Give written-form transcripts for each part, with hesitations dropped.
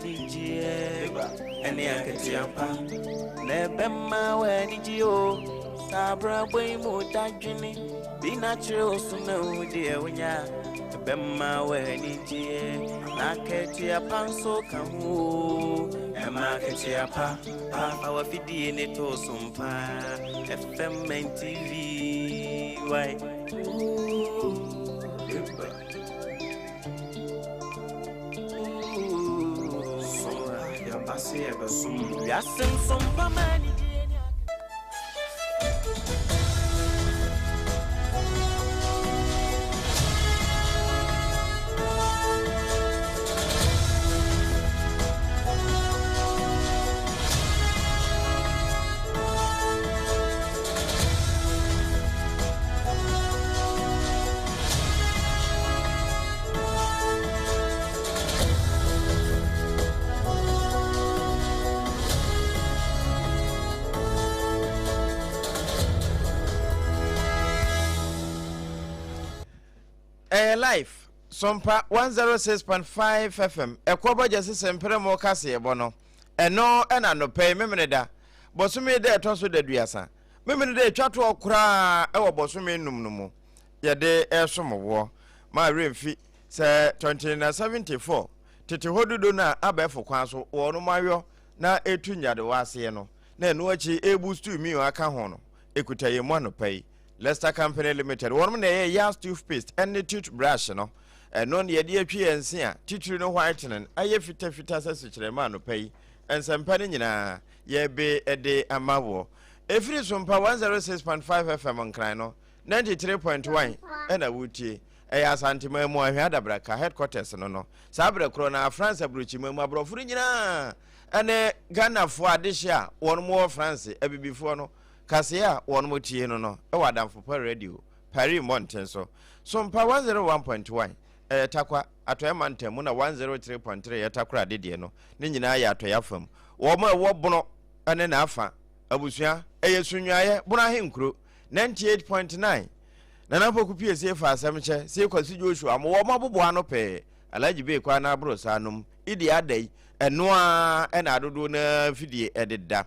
w'anigyeɛ ɛne akatua pa na ɛbɛma w'anigye o. Saa abrabɔ yi mu dadwene bi na kyerɛ wo so na wo deɛ wonya ɛbɛma w'anigyeɛ na akatua pa nso ka ho o. Ɛma akatua pa pa fa w'afidie ne to so mpa FM and TV why. Ooh. Wiase nsompa ma anigyeɛ ne Ɛyɛ life Sompa 106.5 FM ɛkɔ bɔ gyɛse sɛ mpere mo kaseɛbɔ no ɛno ɛna anɔpa yi Memeneda bɔsome da ɛtɔ so daduasa Memeneda ɛtwa toɔ koraa ɛwɔ bɔsome num no mu yɛde resom woɔ. Ma werɛ mfi sɛ 2074 tete hɔ dudo no a abɛɛfo kwan so wɔnom ayɔ na ɛtu nyadewa aseɛ no, na ɛno akyi ɛrebu stew meal aka ho no, ɛkuta yɛn mu anɔpa yi. Lester Company Limited, wɔnom na ɛyɛ Yas toothpaste ɛne toothbrush no. Ɛno na yɛde atwi yɛn se a titiri no whitening ayɛ fitafita sɛ sukyerɛmma anɔpa yi. Nsɛmpa no nyinaa yɛbe de ama woɔ. Ɛfiri Sompa 106.5 FM Nkran no, 93.1 na woretie. Ɛyɛ Asanteman mu Ahwea Adabraka headquarters no no. Saa berɛ korɔ no ara France aburokyiman mu aborɔfo no nyinaa ne Ghanafoɔ adehye a wɔn wɔ France abibifoɔ no kaseɛ a wɔn tie no no wɔ Adamfo Pa Radio, Paris mmɔnten so. Sompa 101.1 ɛyɛ Tarkwa, Atɔeɛ mantam mu na 103.3 yɛ Takoradi deɛ no. Ne nyinaa yɛ Atɔeɛ afa mu. Wɔn a ɛwɔ Bono ne n'afa abusua ɛyɛ Sunyuaeɛ, Bono Ahenkuro. 98.9 Nana Poku pie sie fa asɛm kyɛ sie Kwasi Joshua mo wɔ mo aboboa ano pɛɛ Alhaji Bey kwan no aboro saa nom idi ada yi ɛno ara ɛna adodoɔ no ara mfidie ɛdeda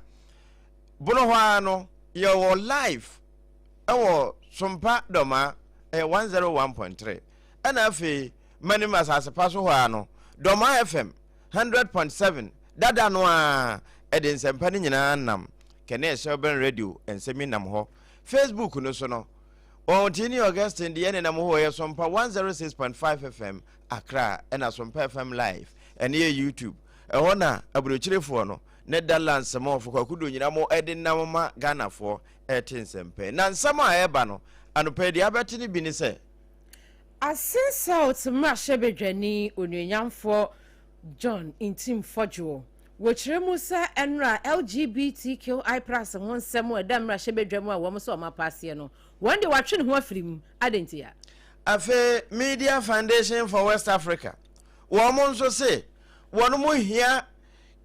bono hɔ ara no yɛwɔ live ɛwɔ Sompa Dɔmaa ɛyɛ 101.3 ɛna afei Manim asase pa so hɔ ara no Dɔmaa FM 100.7 dada no ara ɛde nsɛmpa no nyinaa nam Kɛnɛ Shelburne Radio nsɛm yi nam hɔ. Facebook no so no, Ɔhoteni Augustine deɛ nenam hɔ yɛ Sompa 106.5 FM Accra ɛna Sompa FM Live ɛne yɛ YouTube. Ɛhɔ na aburokyirefoɔ no ne Netherlands mo Kwaku Donyina mo ɛde nam ma Ghanafoɔ ɛte nsɛmpa yi. Na nsɛm a ɛreba no anɔpa yi deɛ abɛte no bi ne sɛ. Asin South mmarahyɛbadwani onuonyamfoɔ John Ntim Fodjour Wɔ kyerɛ mu sɛ ɛnora LGBTQI plus ho nsɛm a ɛda mmarahyɛbadwa mu a wɔn sɛ wɔn apaaseɛ no, wɔn deɛ wɔatwe ne ho afiri mu. Adɛn ntia? Afei Media Foundation for West Africa wɔn nso se wɔn hia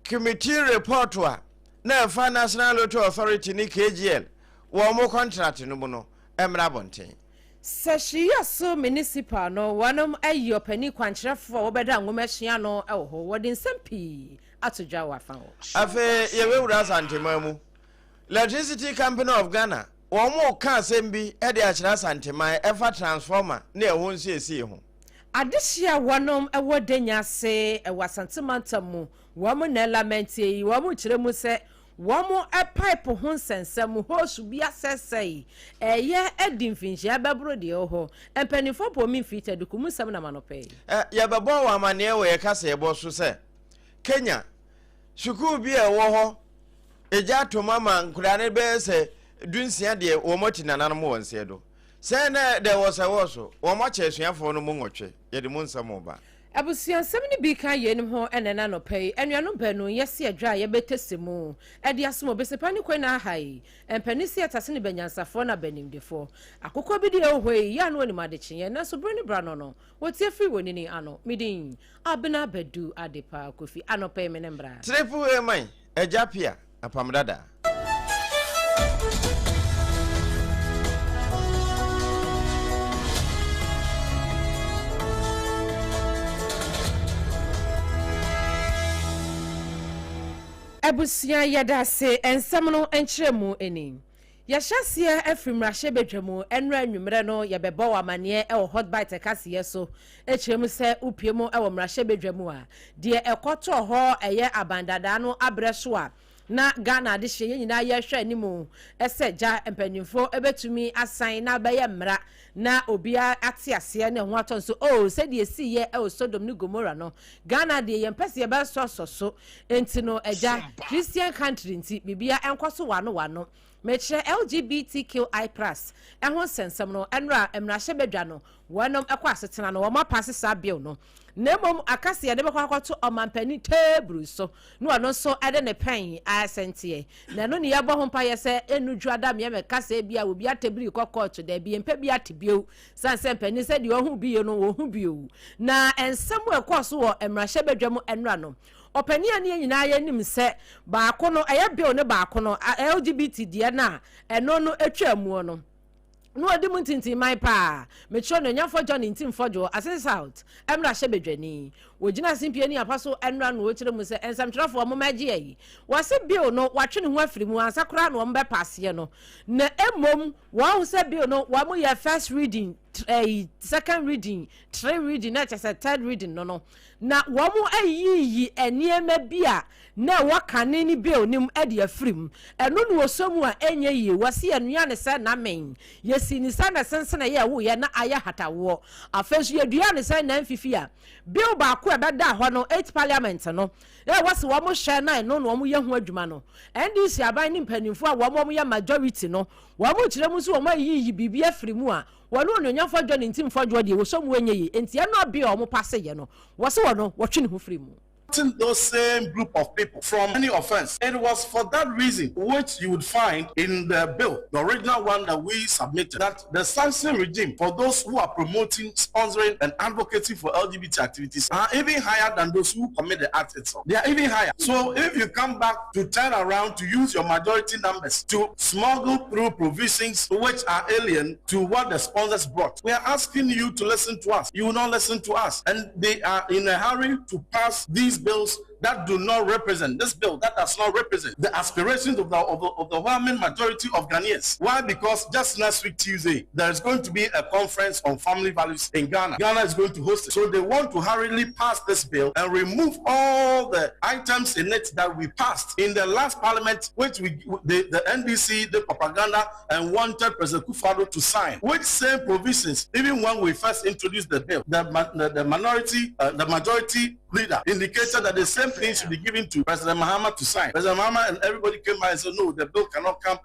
committee report a na ɛfa National Lottery Authority ne KGL wɔn contract no mu no mmra abɔnten. Sɛ Shiyasu Municipal no wɔnom ayi ɔpanin kwankyerɛfoɔ a wɔbɛda nwoma sua ano wɔ hɔ. Wɔde nsɛm pii ato dwa wɔ afa hɔ. Afei yɛbɛwura Asanteman mu. Electricity Company of Ghana wɔn reka asɛm bi de akyerɛ Asanteman ɛfa transformer ne ɛho nsiesie ho. Adehye a wɔnom wɔ Denya ase wɔ Asante mantam mu wɔn na ɛlamɛnteɛ yi, wɔn rekyerɛ mu sɛ Wɔn pipe ho nsɛnsɛm, hose bi asɛesɛe, ɛreyɛ adi mfinhyia bɛboro deɛ ɛwɔ hɔ. Mpanimfoɔ bɔɔ me mfiri Taduku mu nsɛm nam anɔpa yi. Yɛbɛbɔ wo amanneɛ wɔ yɛn kaseɛbɔ so sɛ Kenya sukuu bi a ɛwɔ hɔ egya atom ama nkwadaa no bɛyɛ sɛ dunsia deɛ wɔn ati nananom wɔ nseɛ do. Sɛ na dɛ wɔ sɛ wɔ so wɔn akyɛ asuafoɔ no mu nwɔtwe. Yɛde mu nsɛm reba. Abusuansɛm no bi ka yeinom ho ɛnnɛ na anɔpa yi, anuanom baanu yɛse adwa a yɛbɛtɛsɛ mu de asom obesepa ne kwan aha yi, mpanin se ɛtase ne banyansafoɔ na banimdefoɔ. Akokɔ bi deɛ ɛwɔ hɔ yi, yɛ a na wɔnim adekyeeɛ, nanso bere ne bere ano no, wɔtie firi wɔn nini ano. Me din, Abena Badu Adepa Kofi. Anɔpa yi me ne mbra. Triple A man, Agya Pia, Apam Dada. Abusua yɛdase nsɛm no nkyerɛmu ni. Yɛhyɛ aseɛ afiri mmarahyɛbadwa mu ɛnora anwummerɛ no yɛbɛbɔ wo amaneɛ wɔ Hot Bite kaseɛ so kyerɛ mu sɛ wopue mu wɔ mmarahyɛbadwa mu a deɛ ɛkɔtɔɔ hɔ ɛyɛ aban dadaa no abrɛ so a na Ghana adehyeɛ yɛn nyinaa yɛhwɛ anim sɛ gya mpanyinfoɔ bɛtumi asan na abɛyɛ mmara na obiara ate aseɛ na ɛho atɔ nso oh sɛdeɛ ɛsiiɛ wɔ Sodom ne Gomora no Ghana deɛ yɛmpɛ sɛ yɛbɛsɔsɔ so nti no agya Christian country nti biribiara ɛnkɔ so wano wano mekyerɛ LGBTQI plus ɛho nsɛnsɛm no ɛnora mmarahyɛbadwa no wɔnom ɛkɔ asetena no wɔn apaase saa bill no na mmom aka sɛ yɛde bɛkɔ akɔto ɔmampanin teeburu so na ɔno nso ɛde ne pɛn asɛnteɛ na ɛno ne yɛbɔ ho mpayɛ sɛ ɛnu dwada meɛ mɛka sɛ bi a obi atɛbiri kɔ kɔɔto daabi yɛmpɛ bi ate bio sane sɛ mpanin sɛ deɛ ɔho bi yɛ no wɔho bio na nsɛm a ɛkɔɔ so wɔ mmarahyɛbadwa mu ɛnora no ɔpanin a ne yɛn nyinaa yɛnim sɛ baako no ɛyɛ bill ne baako no LGBT deɛ no a ɛno no atwa muo no na ɔdi mu ntintinman paa mekyerɛ no onyamfo John Ntim Fordjour Assin South mmarahyɛbadwani wɔgyina simpie ne apa so ɛnora no wɔkyerɛ mu sɛ nsɛmtwerɛfoɔ moma agye ayi wɔse bill no watwe ne ho afiri mu ansa koraa na wɔn bɛpaaseɛ no na mmom wɔn sɛ bill no wɔn yɛ first reading second reading three reading na kyerɛ sɛ third reading no na wɔn ayiyi nneɛma bi a na ɛwɔ kane ne bill no mu de afiri mu ɛno na wɔsɔ mu a ɛnyɛ yie wɔsi yɛnua ne sɛ namen yɛsi ne sɛ na sensene yɛ ɛwoyɛ na ayɛ hatawoɔ afei nso yɛdua ne sɛ nan fifi a bill baako a ɛbɛda hɔ no eight parliament no ɛ wɔsi wɔn hyɛ na ɛno na wɔn yɛ ho adwuma no NDC aban ne mpanimfoɔ a wɔn yɛ majority no wɔn kyerɛ mu nso wɔn ayiyi biribi afiri mu a wɔn onuonyamfoɔ John Ntim Fordjour deɛ wɔsɔ mu ɛnyɛ yie nti ɛno abea a wɔn paase yɛ no wɔsi wɔn no wɔtwe ne ho firi mu. Those same group of people from any offense. It was for that reason which you would find in the bill, the original one that we submitted, that the sanction regime for those who are promoting, sponsoring, and advocating for LGBT activities are even higher than those who commit the act itself. They are even higher. So if you come back to turn around to use your majority numbers to smuggle through provisions which are alien to what the sponsors brought, we are asking you to listen to us. You will not listen to us. And they are in a hurry to pass these bills that do not represent this bill that does not represent the aspirations of the overwhelming majority of Ghanaians. Why? Because just next week Tuesday there is going to be a conference on family values in Ghana. Ghana is going to host it. So they want to hurriedly pass this bill and remove all the items in it that we passed in the last parliament, which we the NDC, the propaganda, and wanted President Akufo-Addo to sign. Which same provisions, even when we first introduced the bill, the minority, the majority leader indicated that the same thing should be given to President Mahama to sign. President Mahama and everybody came by and said, no, the bill cannot come.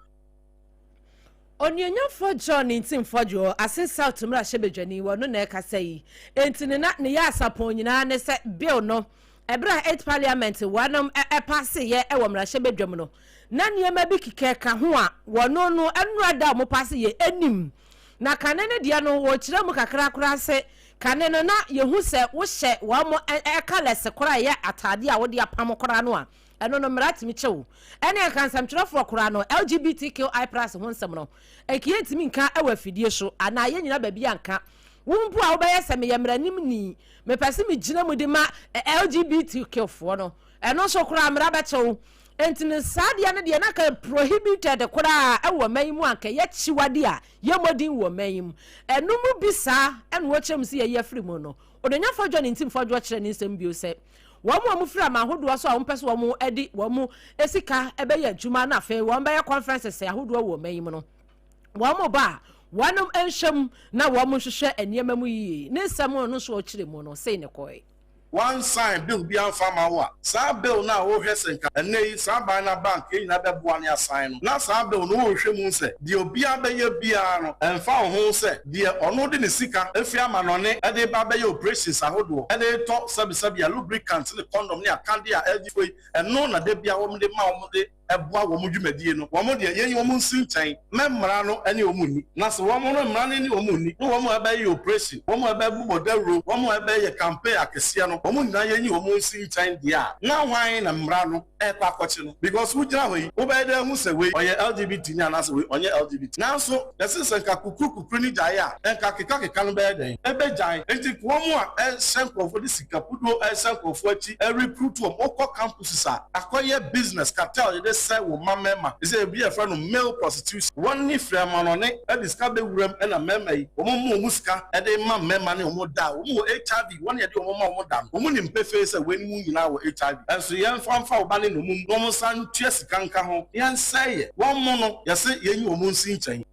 Onuonyamfoɔ John Ntim Fordjour Assin South mmarahyɛbadwani wɔno na ɛkasa yi enti ne na ne yɛ asapɔn nyinaa ne sɛ bill no ɛberɛ a eight parliament wɔnom ɛpaaseyɛ ɛwɔ mmarahyɛbadwam no na nneɛma bi keka ka ho a wɔno no ɛnora da a wɔn paase yɛ anim na kane ne deɛ no wɔkyerɛ mu kakra koraa sɛ kane no na yɛhu sɛ wohyɛ wɔn mo colours koraa ɛyɛ ataadeɛ a wɔde apam koraa no a ɛno no mmara tumi kyɛw ɛne nka nsɛmtwerɛfoɔ koraa no LGBTQI+ ho nsɛm no ɛnka yɛntumi nka ɛwɔ afidie so anaa yɛn nyinaa baabi anka wo mpo a wobɛyɛ sɛ meyɛ mmaranim ni mepɛ sɛ megyina mu de ma LGBTQ foɔ no ɛno nso koraa mmara bɛkyɛw nti no saa deɛ no deɛ na ka prohibited koraa ɛwɔ man yi mu anka yɛkyiwade a yɛmmɔden wɔ man yi mu ɛno mu bi saa ɛna wɔkyerɛ mu sɛ yɛyi afiri mu no Onuonyamfoɔ John Ntim Fordjour kyerɛ ne nsɛm bio sɛ wɔn mu a wɔfiri ama ahodoɔ so a wɔn pɛ sɛ wɔn de wɔn sika bɛyɛ adwuma na afei wɔn bɛyɛ conferences ahodoɔ wɔ man yi mu no wɔn mo ba a wɔn nhyɛm na wɔn nhwehwɛ nneɛma mu yie ne nsɛm no nso ɔkyerɛ mu no sei ne kɔɛ. One sign bill bi anfa ma wo a saa bill no a wohwɛ sɛ nka ɛnɛ yi saa ban na bank yɛn nyinaa bɛboa ne asan no na saa bill no wohwɛ mu sɛ deɛ obiara bɛyɛ biara no ɛmfa wo ho sɛ deɛ ɔno de ne sika efi ama nɔne ɛde ba bɛyɛ operations ahodoɔ ɛde tɔ sɛbisɛbi a lubricant ne condom ne akadeɛ a ɛgye fo yi ɛno na de bia wɔn de ma wɔn de. boa wɔn dwumadie no, wɔn deɛ yɛnyi wɔn nsi nkyɛn mɛ mmara no ne wɔn nni. Na sɛ wɔn no mmara no ne wɔn nni, ne wɔn a ɛbɛyɛ operation, wɔn a ɛbɛbobɔ dawuro, wɔn a ɛbɛyɛ campaign akɛseɛ no, wɔn nyinaa yɛnyi wɔn nsi nkyɛn deɛ a, na hwan na mmara no ɛrekɔ akɔkye no? Because wogyina hɔ yi, wobɛyɛ dɛ ahu sɛ wei ɔyɛ LGBT ni anaasɛ wei ɔnyɛ LGBT. Nanso yɛse sɛ nka kukuru kukuru no gyae a, nka keka keka no bɛyɛ dɛn? Ɛbɛgyae. Enti wɔn a ɛhyɛ nkurɔfoɔ de sika puduo ɛhyɛ nkurɔfoɔ akyi ɛrecruit wɔn, wokɔ campuses a, akɔyɛ business cartel yɛde sɛ wo mma mmarima, sɛ ebi yɛfrɛ no male prostitution. Wɔn ne firi amanɔne de sika bɛwuram ɛna mmarima yi wɔn mu wɔn sika de ma mmarima ne wɔn da a wɔn wɔ HIV, wɔn yɛde wɔn ma wɔn da no, wɔn nim pefee sɛ wɔn mu nyinaa wɔ HIV. Ɛnso yɛmfa mfa wo ba ne nnommum na wɔn nsa ntua sika nka ho, yɛnsɛe yɛ wɔn mo no, yɛse yɛnyi wɔn nsi nkyɛn.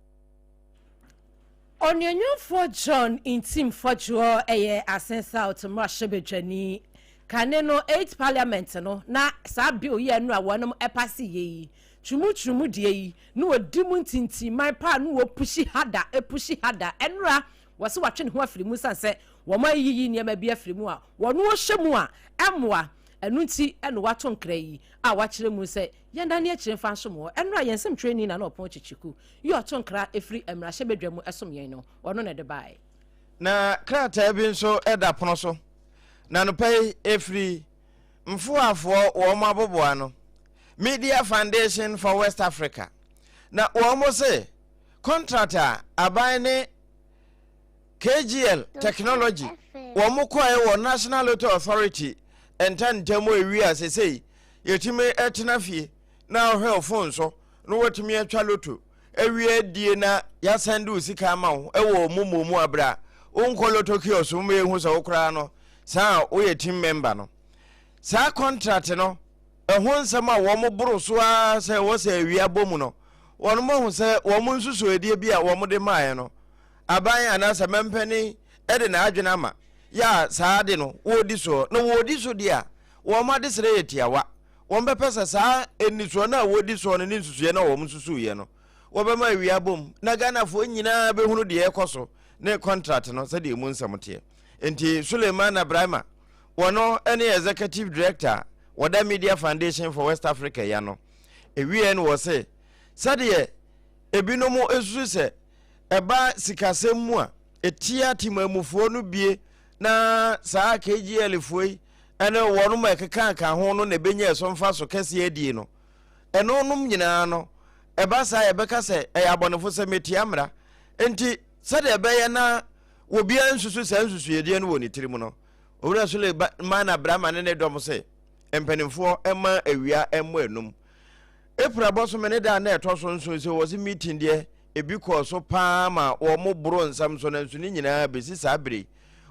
Onuonyamfoɔ John Ntim Fodjour yɛ Asen South mmarahyɛbadwani. Kane no, Eighth Parliament no, na saa bill yi a ɛno a wɔnom ɛpase yɛ yi, twumu twumu deɛ yi, na wɔdi mu ntintimman paa na wɔpushi hada, ɛpushi hada. Ɛnora, wɔse wɔatwe ne ho afiri mu sane sɛ wɔn ayiyi nneɛma bi afiri mu a wɔn wɔhyɛ mu a ɛmmoa. Ɛno nti ɛna wɔato nkra yi a wɔakyerɛ mu sɛ yɛndane akyire mfa nsom wɔ. Ɛnora yɛn nsɛmtwerɛni Nana Ɔpɔn Kyekyeku yi ɔto nkra ɛfiri mmarahyɛbadwa mu ɛsom yɛn no, ɔno na ɛde baeɛ. Na krataa bi nso da pono so, na anɔpa yi ɛfiri Mfoafoɔ wɔn aboboa no, Media Foundation for West Africa, na wɔn se contract a aban ne KGL Technology wɔn kɔɛ wɔ National Lotto Authority ntantam ewi a sesei yɛtumi tena fie na ɔhwɛ wo phone so na watumi atwa loto awie adie na yɛasan de wo sika ama wo wɔ ɔmo mmɔ mu abere a wonkɔ loto kiosk mu yɛhu sɛ wo koraa no saa a woyɛ team member no. Saa contract no ɛho nsɛm a wɔn boro so ara sɛ ɛwɔ sɛ awia bɔ mu no, wɔn ahu sɛ wɔn nsusuadie bi a wɔn de maaeɛ no, aban anaasɛ mampanin de n'adwene ama yɛ a saa ade no wɔredi soɔ, na wɔredi so deɛ a wɔn adesrɛ yɛ tiawa. Wɔbɛpɛ sɛ saa nnisoɔ no a wɔredi soɔ no ne nsusuiɛ no a wɔn susuiɛ no, wɔbɛma awia abom na Ghanafoɔ nyinaa bɛhunu deɛ ɛrekɔ so ne contract no sɛdeɛ ɛmu nsɛm teɛ. Nti Sulemana Braimah, wɔno ne Executive Director a wɔda Media Foundation for West Africa yi ano. Ɛwieɛ no wɔse sɛdeɛ ebinom susu sɛ ɛba sikasɛm mu a ɛtia temanmufoɔ no bie na saa KGL foɔ yi ne wɔnom a ɛkekaaka ho no na ɛbɛnya ɛso mfaso kɛseɛ adie no, ɛno nom nyinaa no, ɛba saa yɛbɛka sɛ ɛyɛ abɔnefosɛm, ɛtia mmara. Enti sɛdeɛ ɛbɛyɛ na obiara nsusu saa nsusuiɛdeɛ no wɔ ne tirim no, Owura Sulemana Brahma ne ne dɔm se mpanimfoɔ mma awia mmɔ anum. April bɔsome ne da a na ɛtɔ so nson sɛ wɔse meeting deɛ ebi kɔɔ so paa ma wɔn boro nsɛm so, nanso ne nyinaa bɛsi saa bere yi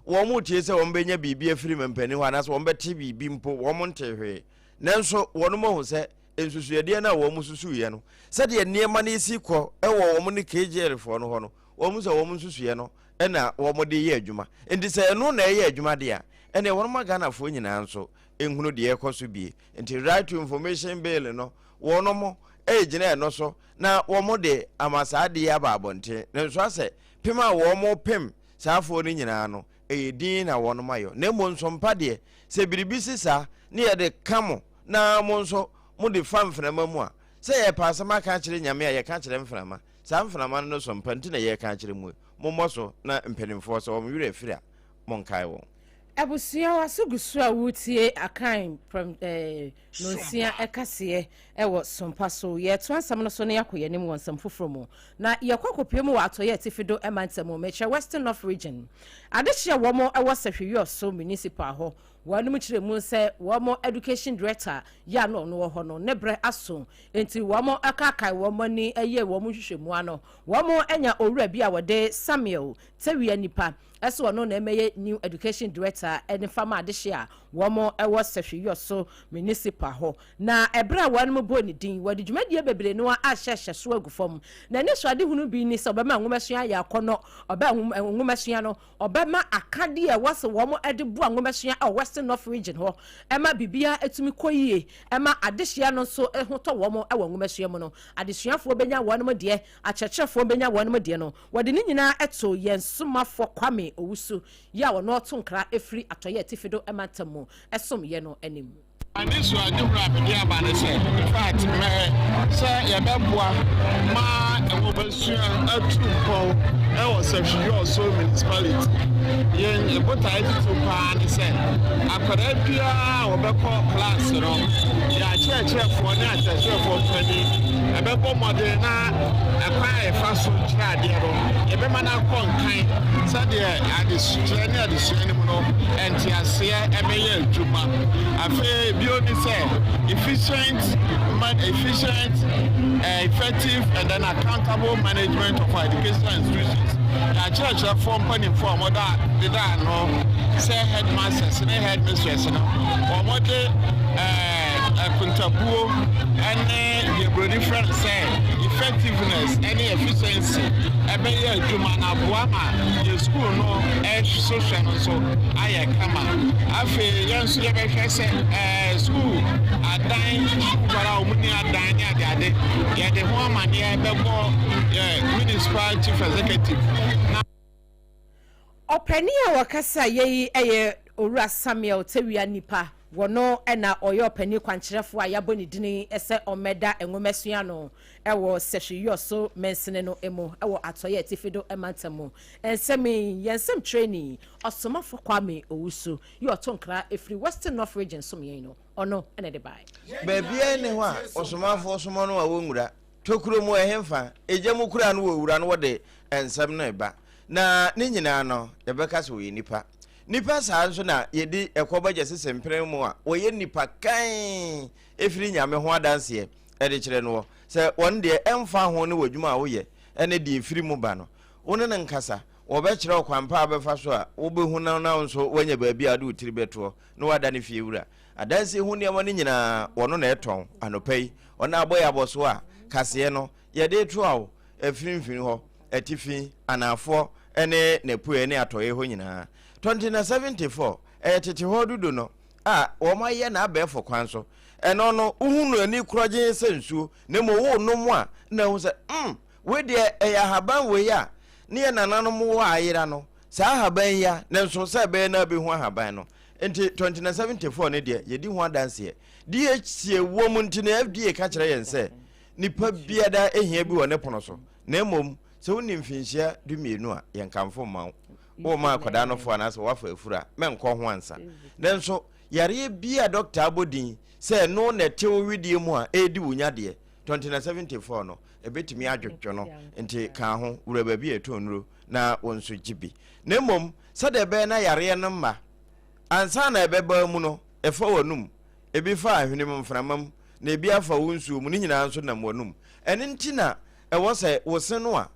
wɔn tie sɛ wɔn bɛnya biribi afiri mampanin hɔ anaasɛ wɔn bɛte biribi mpo, wɔn nte hwee. Nanso wɔn ahu sɛ nsusuadeɛ no a wɔn susuiɛ no, sɛdeɛ nneɛma no si kɔ wɔ wɔn ne KJL foɔ no hɔ no, wɔn sɛ wɔn nsusuiɛ no na wɔn de yɛ adwuma. Nti sɛ ɛno na ɛyɛ adwuma deɛ a, ɛnneɛ wɔn ma Ghanafoɔ nyinaa nso nhunu deɛ ɛrekɔ so bie. Nti Right to Information Bill no, wɔn regyina ɛno so na wɔn de ama saa adeɛ yi aba abɔnten. Nanso asɛ pem a wɔn pem saa afoɔ no nyinaa no, ɛyɛ din na wɔn ayɔ. Na mmom nsompa deɛ, sɛ biribi si saa ne yɛde ka mo na mo nso mode fa mframa mu a, sɛ yɛpɛ asɛm aka akyerɛ Nyame a, yɛka kyerɛ mframa. Saa mframa no no sompa nti na yɛreka akyerɛ mo yi. Mommɔ so na mpanimfoɔ, sɛ wɔn werɛ afiri a, monkae wɔn. Abusua w'aso gu so a woretie Akan prɛm eh, nonsia ɛkaseɛ ɛwɔ Sompa so. Yɛtoa nsɛm no so na yɛakɔ yɛn anim wɔ nsɛm foforɔ mu. Na yɛkɔ akɔpue mu wɔ Atɔeɛ Atifi do mantam mu, mekyerɛ Western North Region. Adehyeɛ wɔn ɛwɔ Sahwi-Wiɔso Municipal hɔ. Wɔnom kyerɛ mu sɛ wɔn Education Director yɛ a na ɔno wɔ hɔ no ne berɛ aso nti wɔn kaakae wɔn ani yɛɛ wɔn nhwehwɛmu ano. Wɔn anya owura bi a wɔde Samuel Tawia Nipa sɛ ɔno na ɛmɛyɛ New Education Director ne fama adehye a wɔn wɔ Sahwi-Wiɔso Municipal hɔ. Na ɛberɛ a wɔnom bɔɔ ne din, wɔde dwumadie bebree no ara ahyɛhyɛ so agu fam. Na anisoadehunu bi ne sɛ ɔbɛma nwomasua ayɛ akɔnnɔ, ɔbɛ nwomasua no, ɔbɛma akadeɛ a ɛwɔ sɛ wɔn de boa nwomasua wɔ Western North Region hɔ ma biribiara tumi kɔ yie ma adesua no nso ho tɔ wɔn wɔ nwomasua mu no. Adesuafoɔ bɛnya wɔn deɛ, akyerɛkyerɛfoɔ bɛnya wɔn deɛ no, wɔde ne nyinaa to yɛn somafoɔ Kwame Owusu yi a ɔno ɔto nkra firi Atɔeɛ Atifi do mantam mu som yɛ no anim. Anisoadehunu a mede aba ne sɛ, in fact, mɛ sɛ yɛbɛboa ma nwomasua atu mpɔn wɔ Sefwi Wiawso Municipality. Yɛn botae titiriw paa ne sɛ akwadaa biara a wɔbɛkɔ class no, yɛn akyerɛkyerɛfoɔ ne akyerɛkyerɛfoɔ mpanin ɛbɛbɔ mmɔden na ɛkwan a yɛfa so kyerɛ adeɛ no, yɛbɛma no akɔ nkan sɛdeɛ adekyerɛ ne adesua no mu no nteaseɛ ɛbɛyɛ adwuma. Afei bio ne sɛ efficient man efficient uh, effective and then accountable management of our educational institutions. Yɛakyerɛkyerɛfoɔ mpanimfoɔ a wɔda deda ano sɛ headmasters ne headmistress no, wɔde akontabuo ne deɛ buroni frɛ no sɛ effectiveness ne efficiency ɛbɛyɛ adwuma na aboa ma yɛ sukuu no so hwɛ no nso ayɛ kama. Afei yɛn nso yɛbɛhwɛ sɛ sukuu adan, sukuu nkwadaa a wɔn ni adan ne adeade, yɛde ho amaneɛ bɛbɔ yɛ municipal chief executive na. Ɔpanin a ɔkasa yɛ yi yɛ Owura Samuel Tawia Nipa. Wɔno na ɔyɛ ɔpanin kwankyerɛfoɔ a yɛabɔ ne dini sɛ ɔmmɛda nwomasua ano wɔ Sehwi Wiawso mansini no mu wɔ Atɔeɛ Atifi Do mantam mu. Nsɛm yi, yɛn nsɛmtwerɛni Ɔsomafo Kwame Owusu yi ɔto nkra firi Western North Region som yɛn no, ɔno na ɛde baeɛ. Baabiara nni hɔ a ɔsomafoɔ soma no a wɔnwura tokuro mu, ɛhefa? Egya mu koraa no wɔwura no wɔde nsɛm no reba. Na ne nyinaa no, yɛbɛka sɛ wɔyɛ nnipa. Nnipa saa nso na yɛdi ɛkɔ bɛgye sese mpene mu a wɔyɛ nnipa kann ɛfiri Nyame ho adanseɛ de kyerɛ noɔ sɛ wɔn deɛ ɛmfa ho ne w'adwuma a woyɛ ne deɛ ɛfiri mu ba no, wo ne no nkasa, wɔbɛkyerɛ wo kwan pa a wobɛfa so a wobɛhu no na wo nso woanya baabi a wode wo tiri bɛtoɔ na woada ne fie wura. Adansie ho nneɛma no nyinaa wɔno na ɛtɔn. Anɔpa yi, ɔno abɔ yɛ abɔsoɔ a kaseɛ no yɛde retoa wo mfinimfini hɔ, atifi, anaafoɔ ne n'apueɛ ne atɔeɛ hɔ nyinaa. Tɔnte 74, ɛyɛ tete hɔ dudo no a wɔayɛ no abɛɛfo kwan so. Ɛno no, wohu no ani korɔgyenn sɛ nsuo, na mmom worenom a, na ahu sɛ, mm, wei deɛ ɛyɛ ahaban wei a ne yɛn nananom wɔ a ayera no, saa ahaban yi a, nanso sɛ ɛbɛyɛ na abɛhu ahaban no. Nti Tɔnte 74 no deɛ, yɛdi ho adanseɛ. DHC wɔ mu nti na FDA ka kyerɛ yɛn sɛ, Nipa biara hia bi wɔ ne pono so, na mmom sɛ wonni mfinhyia 12 a, yɛnkamfo mma wo. Worema akwadaa no fo anaasɛ woafa afuru a, mɛnkɔ ho ansa. Nanso, yareɛ bi a dɔkta abɔ din sɛ ɛno na ɛte wo wedeɛ mu a ɛredi wo nya deɛ, 2974 no, ɛbɛtumi adwodwo no. Nti ka ho, wura baabi a yɛtɔn nnuro na wo nso gye bi. Na mmom, sɛdeɛ ɛbɛyɛ na yareɛ no mma ansa na ɛbɛba mu no, ɛfa w'anum, ebi fa ahwenem mframa mu, na ebi afa wo nsuo mu, ne nyinaa nso nam w'anom. Ɛno nti na ɛwɔ sɛ wo se no a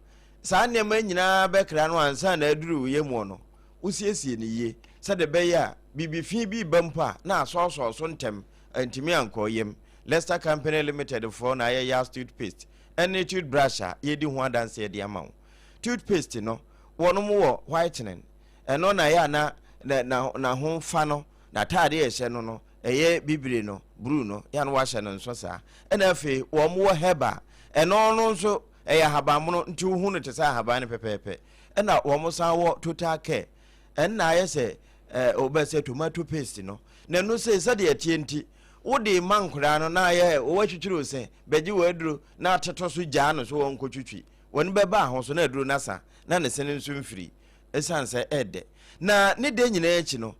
saa nneɛma nyinaa bɛkra no ansa na aduru wo yam no, wosiesie no yie sɛdeɛ ɛbɛyɛ a biribi fi bi reba mpo a na asɔɔsɔɔ so ntɛm antumi ankɔ yam. Lester Company Limited foɔ na ayɛ Yas toothpaste ne toothbrush a yɛredi ho adanseɛ de ama wo. Toothpaste no, wɔnom wɔ whitening, ɛno na ɛyɛ a na na na ho fa no, n'atadeɛ a ɛhyɛ no no, ɛyɛ bibire no, bruu no, yɛ a na wɔahyɛ no nso saa. Ɛna afei wɔn wɔ herbal, ɛno no nso ɛyɛ ahabanmono nti wohu no te sɛ ahaban no pɛpɛɛpɛ. Ɛna wɔn san wɔ total care, ɛnna ayɛ sɛ ɛɛ wobɛ sɛ tomato paste no. Na ɛno sei sɛdeɛ ɛteɛ nti, wode ma nkoraa no na ayɛ wɔatwitwiri wo se, bɛgye wɔ aduro na atetɔ so gyaa no so wɔn nkɔtwitwi. Wɔn bɛba ho so na aduro no asa na ne se no nso mfiri, ɛsiane sɛ ɛɛdɛ. Na ne dɛ nyinaa akyi no,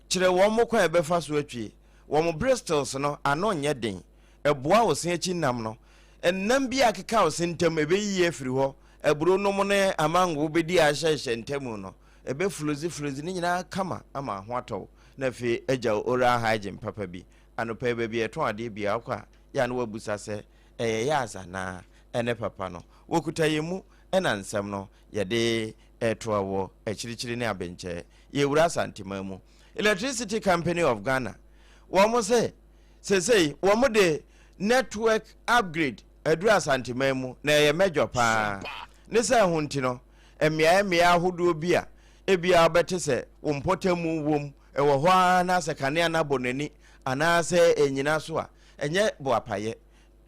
Kyerɛ wɔn kwan a ɛbɛfa so atwie. Wɔn bristles no ano nyɛ den. Ɛboa wo se akyi nam no. Nam bi a akeka wo se ntam, ɛbɛyiyi afiri hɔ. Aburo nom ne amango wobɛdi a ahyɛhyɛ ntamu no, ɛbɛfloziflozi ne nyinaa kama ama ho atɔ wo, na afei agya wo oral hygiene papa bi. Anɔpa yi baabi a yɛtɔn adeɛ biara wokɔ a, yɛ a na woabusa sɛ, Ɛyɛ yas anaa? Ɛne papa no. Wɔkuta yɛn mu na nsɛm no yɛde retoa wɔ akyirikyiri ne abenkyɛ. Yɛwura Asanteman mu. Electricity Company of Ghana, wɔn se sesei wɔn de network upgrade aduru Asanteman mu na ɛyɛ mɛdwɔ paa. Ne sɛ ɛho nti no, mmeaɛ mmeaɛ ahodoɔ bi a ebia wobɛte sɛ wo mpɔtamu wom, ɛwɔ hɔ ara na sɛ kanea no abɔ n'ani anaasɛ ɛnyina so a, ɛnyɛ boapayɛ.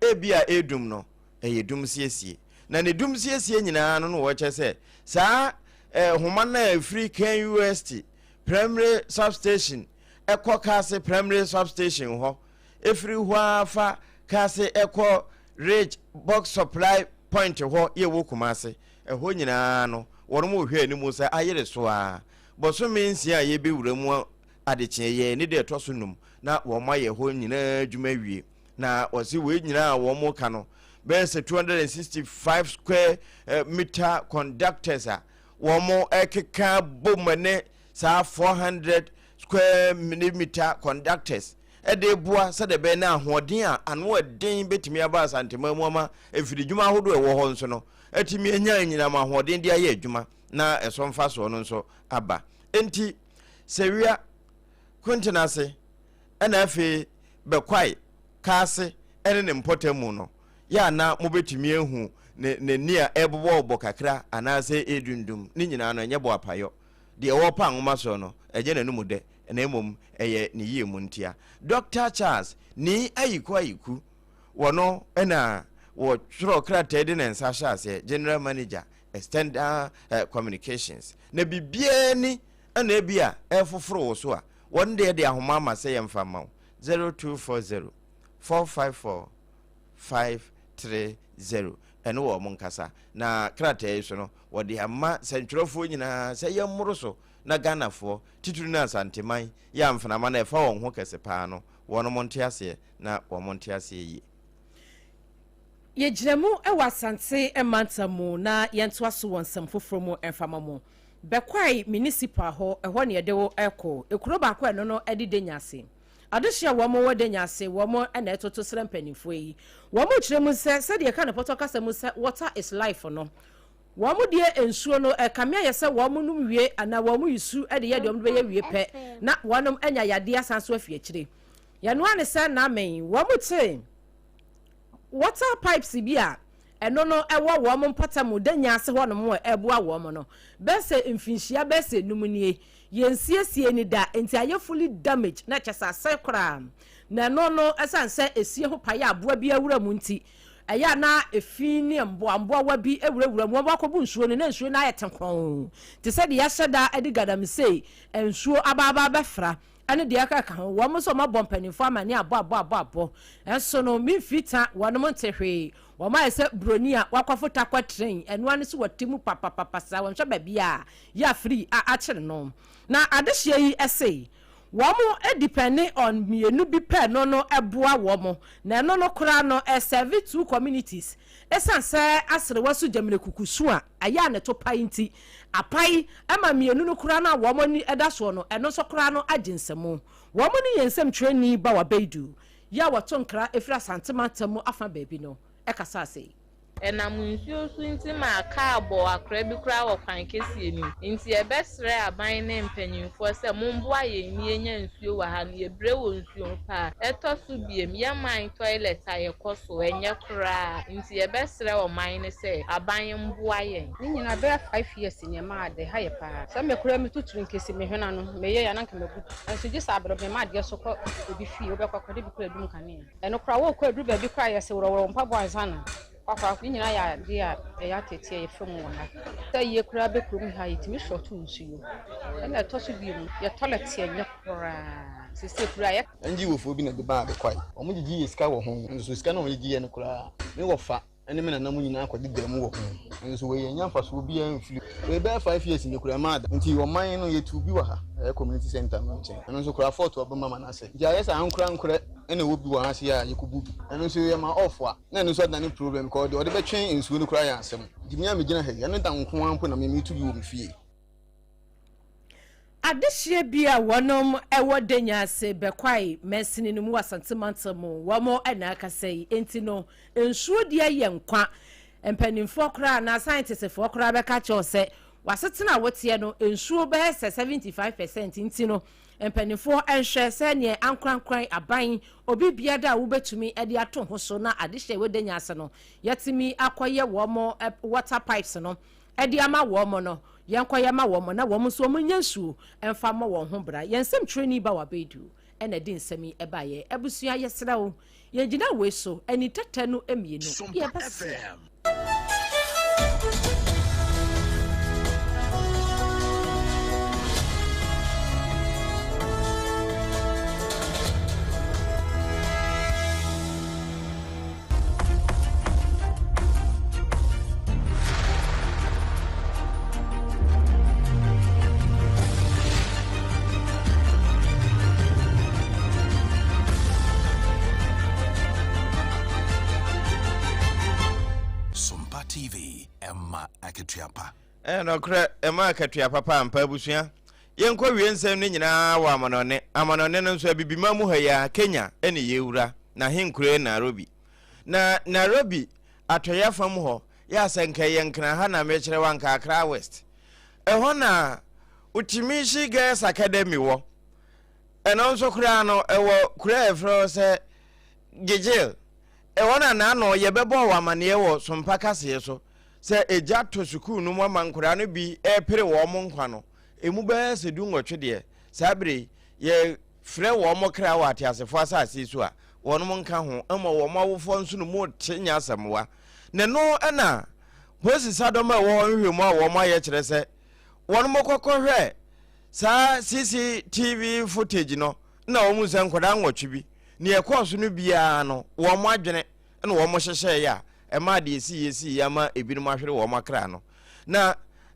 Ebia ɛredum no, ɛyɛ dum siesie. Na ne dum siesie nyinaa no na wɔkyɛ sɛ saa eh, homa no a ɛfiri KNUST primary substation ɛkɔ Kase primary substation hɔ. Ɛfiri hɔ ara fa Kaase kɔ Ridge Box Supply Point hɔ yɛ wɔ Kumase. Ɛhɔ nyinaa no, wɔnom rehwɛ anim sɛ ayere so ara. Bosome nsia a yɛrebɛwura mu adekyeɛ yi ne deɛ ɛtɔ so num na wɔn ayɛ hɔ nyinaa adwuma awie. Na wɔse wei nyinaa a wɔn reka no bɛyɛ sɛ 265 square meter conductors a wɔn rekeka bom ne saa 400 square millimeter conductors de reboa sɛdeɛ ɛbɛyɛ na ahoɔden a ano ɛden bɛtumi aba Asanteman mu ama mfiridwuma ahodoɔ ɛwɔ hɔ nso no atumi anya anyinam ahoɔden de ayɛ adwuma na ɛso mfasoɔ no nso aba. Enti Sewia, Kuntenase ɛna afei Bɛkwae, Kaase ne ne mpɔtam no, yɛ a na mobɛtumi ahu ne n'ani a ɛrebobɔbobɔ kakra anaasɛ ɛredundum, ne nyinaa no ɛnyɛ boapayɔ. Deɛ ɔrepa nwoma soɔ no, ɛnyɛ n'anomu dɛ, na mmom ɛyɛ ne yie mu ntia. Dɔkta Charles Nii Ayiku Ayiku, wɔno na wɔtwerɛ krataa de ne nsa hyɛ aseɛ, General Manager, External Communications. Na biribiara ni na ebi a ɛrefoforo wo so a, wɔn deɛ de ahoma ama sɛ yɛmfa mma wo, 0240 454 530. Ɛne wɔn nkasa. Na krataa yi so no, wɔde ama sɛntwerɛfoɔ nyinaa sɛ yɛmmoro so na Ghanafoɔ, titiri no Asanteman, yɛ a mfenama no ɛfa wɔn ho kɛse paa no, wɔnom nte aseɛ na wɔn nte aseɛ yie. Yɛgyina mu wɔ Asante mantam mu na yɛntoa so wɔ nsɛm foforɔ mu mfa ma mo. Bɛkwae Municipal hɔ, ɛhɔ na yɛde wo rekɔ. Ekuro baako a ɛno no de Denya ase. Adehye a wɔn wɔ Denya ase, wɔn na ɛtoto srɛ mpanimfoɔ yi. Wɔn kyerɛ mu sɛ, sɛdeɛ yɛka no pɔtɔ kasa mu sɛ water is life no, Wɔn deɛ nsuo no, ɛkame ayɛ sɛ wɔn nom wie anaa wɔn yi su de yɛ deɛ wɔn de bɛyɛ wie pɛ na wɔn anya yadeɛ asan so afi akyire. Yɛnoa ne sɛ namen wɔn te water pipes bi a ɛno no ɛwɔ wɔn mpɔtam da nya ase hɔ nom a ɛboa wɔn no bɛyɛ sɛ mfinhyia bɛyɛ sɛ num nie yɛnsiesie ni da nti ayɛ fully damage na kyɛ sɛ asɛe koraa na ɛno no ɛsan sɛ esie ho paeɛ aboa bi awura mu nti Ɛyɛ a na efi ne mmoammoawa bi wurawura mu, wɔakɔbu nsuo no, na nsuo no ayɛ tekɔnn te sɛ deɛ yɛahyɛ da de galamsey nsuo abaaba abɛfra ne deɛ ɛkeka ho. Wɔn nso wɔabɔ mpanimfoɔ amanneɛ abɔ abɔ abɔ abɔ, nso no memfiri ta, wɔnom nte hwee. Wɔayɛ sɛ buroni a wakɔfo takwa train, ɛno ara ne sɛ wɔte mu papapapa saa, wɔnhwɛ baabi a yɛafiri akyere no. Na adehyeɛ yi se Wɔn depɛne on mmienu bi pɛ no no boa wɔn, na ɛno no koraa no ɛsɛve two communities. Ɛsiane sɛ aserewa so gyamina kuku su a ɛyɛ a ne to pae nti, apae ma mmienu no koraa no a wɔn ani da soɔ no, ɛno nso koraa no agye nsamu. Wɔn ne yɛn nsɛmtwerɛni Bawa Baidu yi a wɔto nkra firi Asante mantam mu afa baabi no kasaa sei. Ɛnam nsuo so nti maa kaa bɔɔ akora bi koraa wɔ kwan kɛseɛ no mu. Nti yɛbɛsrɛ aban ne mpanyinfoɔ sɛ momboa yɛn na yɛnya nsuo wɔ ha no, yɛbrɛ wɔ nsuo ho paa. Ɛtɔ so biom, yɛn man toilet a yɛkɔ so, ɛnyɛ koraa. Nti yɛbɛsrɛ ɔman no sɛ aban mboa yɛn. Ne nyinaa bɛyɛ 5 years ni ɛmaa ade ha yɛ paa. Sɛ me koraa me tuturu nkesi me hwene ano meyɛ yɛ a na nka mabu. Nso gye sɛ abrɛ me ma adeɛ so kɔ obi fie wobɛkɔ akɔde bi koraa adum kanea. Ɛno koraa wokɔ aduru baabi koraa yɛse worɔworɔ wo mpaboa ansa na wakɔ akɔ. Ne nyinaa yɛ adeɛ a ɛyɛ ateetee a yɛfa mu wɔ ha. Sɛ yie koraa bɛ kurom ha yɛtumi shɔto nsuo. Ɛna ɛtɔ so bio no yɛ toilet ɛnyɛ koraa. Sesei koraa yɛ. NGO foɔ bi na ɛde baa Bekwai. Wɔn gyegye yɛ sika wɔ ho, nso sika no a wɔn gyegye yɛ no koraa, me wɔfa ne me nana mu nyinaa kɔ deda mu wɔ ho. Nso wei yɛnnya mfasoɔ biara mfiri mu. Wei bɛyɛ 5 years nie koraa ɛmaa da. Nti ɔman no yɛtuu bi wɔ ha, ɛyɛ community center no nkyɛn. Ɛno nso koraa fault aba mu ama no asɛe. Nti ayɛ sɛ ankorankorɛ na ɛwɔ bi wɔ ha sei a yɛkɔbu bi. Ɛno nso yɛma off a, na ɛno nso adane problem because deɛ ɔde bɛtwe nsuo no koraa yɛ asɛm. Nti me a megyina ha yi, ɛno da nko ara mpo na me metu bi wɔ me fie. Adehyeɛ bi a wɔnom wɔ Denya ase Bɛkwae mansini no mu wɔ Asante mantam mu wɔn na akasa yi. Enti no nsuo deɛ yɛ nkwa. Mpanimfoɔ koraa anaa scientistfoɔ koraa bɛka akyerɛ wo sɛ w'asetena a woteɛ no nsuo bɛyɛ sɛ 75% nti no mpanimfoɔ nhwɛ sɛ neɛ ankorankoran aban obi biada a wobɛtumi de ato ho so na adehyeɛ wɔ Denya ase no yɛatumi akɔyɛ wɔn water pipes no de ama wɔn no, yɛnkɔyɛ ma wɔn na wɔn nso wɔnyɛ nsuo mfa mmɔ wɔn ho bra. Yɛn nsɛmtwerɛni Bawa Baidu na ɛde nsɛm yi baeɛ. Abusua, yɛsrɛ wo, yɛgyina wei so, ani tɛtɛ no mmienu, yɛbɛsrɛ. TV, ɛma akatua pa. Ɛyɛ nɔkorɛ, ɛma akatua papa ampa. Abusua, yɛnkɔ wie nsɛm no nyinaa wɔ amanɔne. Amanɔne no nso, Abibiman mu ha yi ara, Kenya ne yɛwura, n'ahenkuro yɛ Nairobi. Na Nairobi atɔeɛ afa mu hɔ, yɛ a sɛ nka ɛyɛ Nkran ha na mekyerɛ wo a, nka Accra West. Ɛhɔ na Utimishi Girls Academy wɔ. Ɛno nso koraa no, ɛwɔ kuro a yɛfrɛ hɔ sɛ Gigil. Ɛhɔ na n'ano yɛbɛbɔɔ wɔ amaneɛ wɔ Sompa kaseɛ so sɛ egya tɔ sukuu no mu ama nkwadaa no bi repere wɔn nkwa no, emu bɛyɛ sɛ dunwɔtwe deɛ, saa berɛ yi, yɛfrɛ wɔn kra wɔ ateasefoɔ asase yi so a, wɔnom nka ho ma wɔn awofoɔ nso no mu te nyɛ asɛmmoa. Na ɛno na polisi sadɔm a ɛwɔ hɔ nhwehwɛmu a wɔn ayɛ kyerɛ sɛ wɔnom kɔkɔhwɛ saa CCTV footage no na wɔn sɛ nkwadaa nwɔtwe bi nea ɛkɔɔ so no biara no wɔn adwene na wɔn hyehyɛeɛ a ɛmaa deɛ ɛsiiɛ siiɛ ama ebinom ahwere wɔn akra no. Na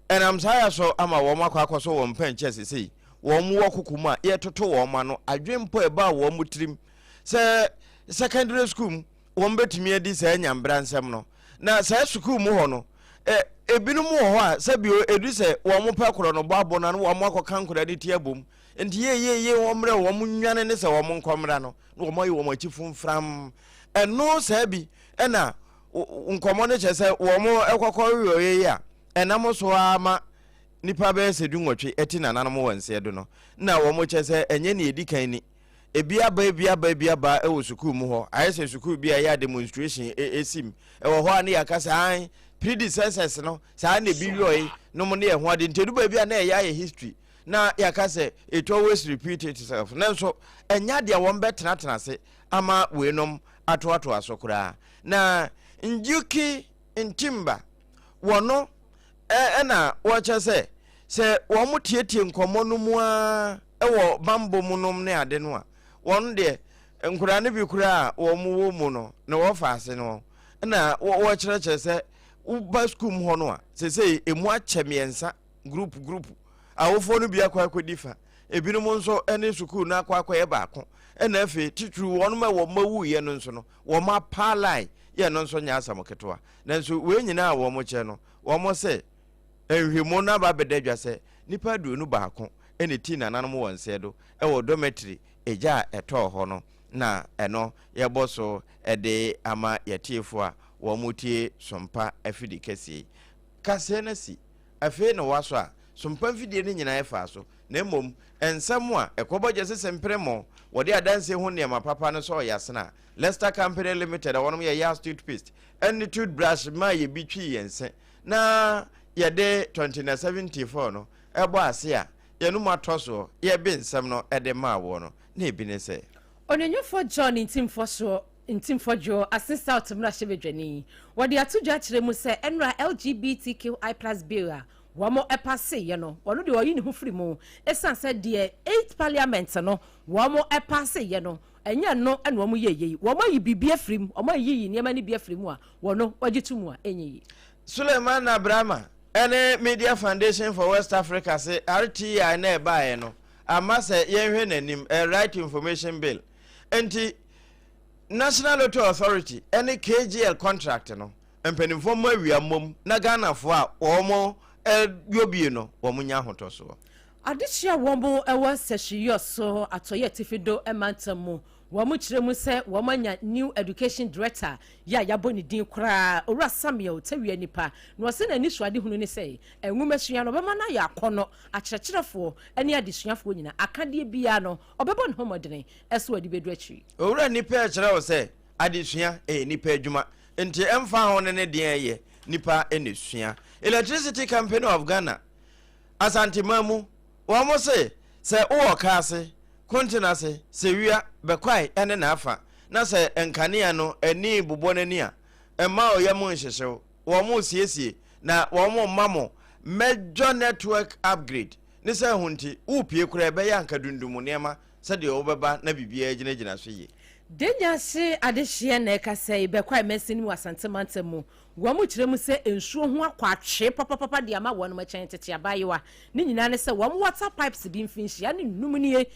ɛnam saa yɛ so ama wɔn akɔ akɔsɔ wɔn mpɛnkyɛ sesei wɔn wɔ koko mu a yɛtoto wɔn ano adwene mpo a ɛbaa wɔn tirim sɛ secondary school mu wɔn bɛtumi adi saa nyambra nsɛm no. Na saa sukuu mu hɔ no ɛ ebinom wɔ hɔ a sɛbio ɛdu sɛ wɔn pɛ korɔ no bɔ abɔ no ano wɔn akɔka nkwadaa no ti abom nti yeyeye wɔn mmerɛ wɔn nwane ne sɛ wɔn nkɔmmra no na wɔn ayɛ wɔn akyi fomfram. Ɛno saa bi ɛna nkɔmmɔ no kyerɛ sɛ wɔn ɛkɔkɔ wieɛ yi a ɛnam so ara ma nipa bɛyɛ sɛ dunwɔtwe ɛti nananom wɔ nseɛ do no na wɔn kyerɛ sɛ ɛnyɛ nea ɛdi kan ni. Ebi aba ebi aba ebi aba ɛwɔ sukuu mu hɔ ayɛ sɛ sukuu bi a ɛyɛ a demonstration ɛsim ɛwɔ hɔ a ne yɛaka sɛ an predecessors no saa na ebi wieɛ nom ne ɛho ade nti ɛdu baabi a na ɛyɛ ayɛ history na yɛaka sɛ it always repeat itself nanso ɛnyɛ adeɛ a wɔn bɛtenatena ase ama weinom atoatoa so koraa. Na Njuki Ntimba wɔ no ɛna wɔkyɛ sɛ sɛ wɔn tietie nkɔmmɔ no mu ara wɔ bambɔ mu nom ne ade no a, wɔn deɛ nkoraa no bi koraa a wɔn wɔ mu no na wɔfa ase no na wɔkyerɛkyerɛ sɛ woba sukuu mu hɔ no a sesei emu akyɛ mmiɛnsa group group awofoɔ no bi akɔ akɔdi fa ebinom nso ne sukuu no akɔ akɔyɛ baako ɛna afei titiriw wɔn a wɔn awuiɛ no nso no wɔn apaa line yɛ no nso nyɛ asɛm ketewa. Nanso wei nyinaa a wɔn kyɛ no wɔn se nhwɛmu no aba abɛda dwa sɛ nnipa 21 na etii nananom wɔ nsɛɛ do wɔ dormitory egya a ɛtɔɔ hɔ no na ɛno yɛbɔ so de ama yɛatiefo a wɔn tie Sompa afidi kɛseɛ yi. Kaseɛ no asi. Afei na wɔasɔ a Sompa mfidie no nyinaa faa so, na mmom nsɛm a ɛkɔbɔ gyesese mpremmo, wɔde adansie ho nneɛma papa no sɔɔ yɛasene a Lester Company Limited a wɔnom yɛ Yas toothpaste ne toothbrush maa yɛ bi twii yɛn se na yɛde 2074 no bɔ ase a yɛn mu atɔ soɔ yɛbe nsɛm no de maa woɔ no na ebi ne sɛ. Onuonyamfoɔ John Ntimfoɔ Ntimfoɔ Ase South mmarahyɛbadwani, wɔde ato dwa akyerɛ mu sɛ ɛnora LGBTQI plus bill a wɔn paseeɛ no, ɔno deɛ ɔyi ne ho firi mu ɛsiane sɛ deɛ Eighth Parliament no wɔn paseeɛ no, ɛnyɛ ɛno na wɔn yɛeɛ yi. Wɔn ayi biribi afiri mu, wɔn ayiyi nneɛma no bi afiri mu a wɔn wɔgye to mu a ɛnyɛ yie. Suleiman Abrama ne Media Foundation for West Africa se RTI na ɛbaeɛ no amma sɛ yɛnhwɛ n'anim, ɛyɛ Right Information Bill. Enti National Lottery Authority ne KGL contract no, mpanimfoɔ mmɔ awia mmom na Ghanafoɔ a wɔn yɔ bie no wɔn nya ahotɔsoɔ. Adehye a wɔn wɔ Sɛhwiyɔ so atɔeɛ atifi do mantam mu, wɔn kyerɛ mu sɛ wɔn anya New Education Director yi a yabɔ ne din koraa, Owura Samuel Tawia Nipa, na ɔse n'anisoadehunu ne sɛ nwomasua no ɔbɛma no ayɛ akɔnnɔ, akyerɛkyerɛfoɔ ne adesuafoɔ nyinaa akadeɛ biara no ɔbɛbɔ ne ho mmɔdene sɛ ɔde bɛdu akyiri. Owura Nipa ɛkyerɛ wo sɛ adesua ɛyɛ nipa adwuma nti ɛmfa ho ne ne deɛn ɛyɛ nipa na ɛsua. Electricity Company of Ghana, Asanteman mu, wɔn se sɛ wowɔ Kaase, Kontenase, Sewia, Bɛkwae ɛne n'afa na sɛ nkanea no ani bobɔ n'ani a, mma wo yam nhyehye wo. Wɔn resiesie na wɔn rema mo major network upgrade ne sɛ ɛho nti worepue koraa ɛbɛyɛ anka dundum nneɛma sɛdeɛ wobɛba na biribiara gyinagyina so yie. Denya ase adehyeɛ na ɛkasa yi Bɛkwae mansini mu wɔ Asante mantam mu. Wɔn kyerɛ mu sɛ nsuo ho akɔ atwee papapapa de ama wɔnom kyɛn tete abaayewa. Ne nyinaa ne sɛ wɔn water pipes bi mfinhyia ne nnum nie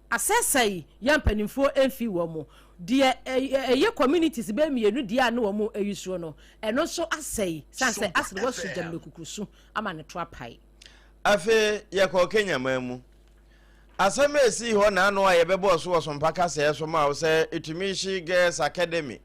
asɛesɛe yɛ mpanimfoɔ mfii wɔn mu. Deɛ ɛyɛ communities bɛyɛ mmienu deɛ a ne wɔn ayi soɔ no, ɛno nso asɛe sane sɛ asene wɔasu gyam no kukurusu ama ne to apae. Afei yɛkɔɔ Kenya man mu. Asɛm a esii hɔ nnaano a yɛbɛbɔɔ so wɔ Sompa kasɛɛ so maa wo sɛ Itumishi Girls Academy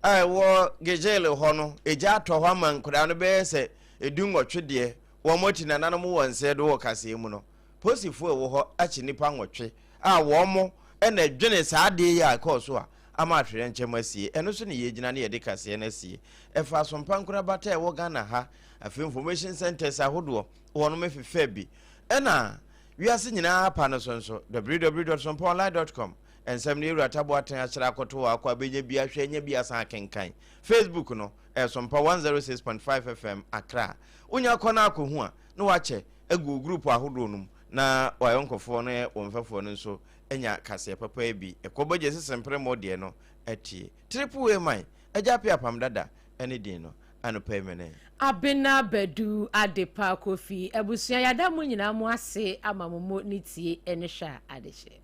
a ɛwɔ Gejele hɔ no, egya atɔ hɔ ama nkwadaa no bɛyɛ sɛ edunwɔtwe deɛ wɔn ati nananom wɔ nsɛɛ do wɔ kaseɛ mu no. Polisifo a ɛwɔ hɔ akye nnipa nwɔtwe a wɔn na ɛdwene saa adeɛ yi a ɛkɔɔ so a ama ahwerɛnkyɛm asie. Ɛno so ne yɛgyina ne yɛde kaseɛ no asie. Ɛfa Asompa nkorabata a ɛwɔ Ghana ha, afei information centers ahodoɔ, wɔnom fefɛ bi. Ɛna wiase nyinaa apa no so nso, www.sompaonline.com, nsɛm no Yɛwura Tabo Aten akyerɛ akɔto hɔ akɔ abɛnya bi ahwɛ anya bi asan akenkan. Facebook no, ɛyɛ Sompa 106.5 FM Accra. Wonya kɔ na akɔhu a, na wakyɛ agu wo group ahodoɔ no mu na w'ayɔnkofoɔ ne wo mfɛfoɔ no nso anya kaseɛ papa yi bi. Ɛkɔ bɛgye sese mpremɔ deɛ no atie. Triple A man, Agya Appiah Apam Dada ne din no. Anɔpa yi me ne. Abena Badu Adepa Kofi abusua yɛada mo nyinaa mo ase ama mo mo ne tie ne hwɛ a adehyeɛ.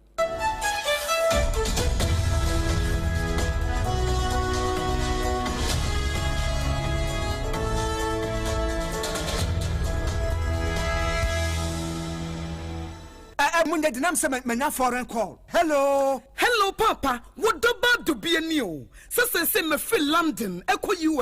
Ɛ mo nyɛ denam sɛ manya foreign call. Hello. Hello paapa, wo dɔ ba dɔ bi ani o. Sɛ sɛnsɛn mafiri London ɛkɔ US.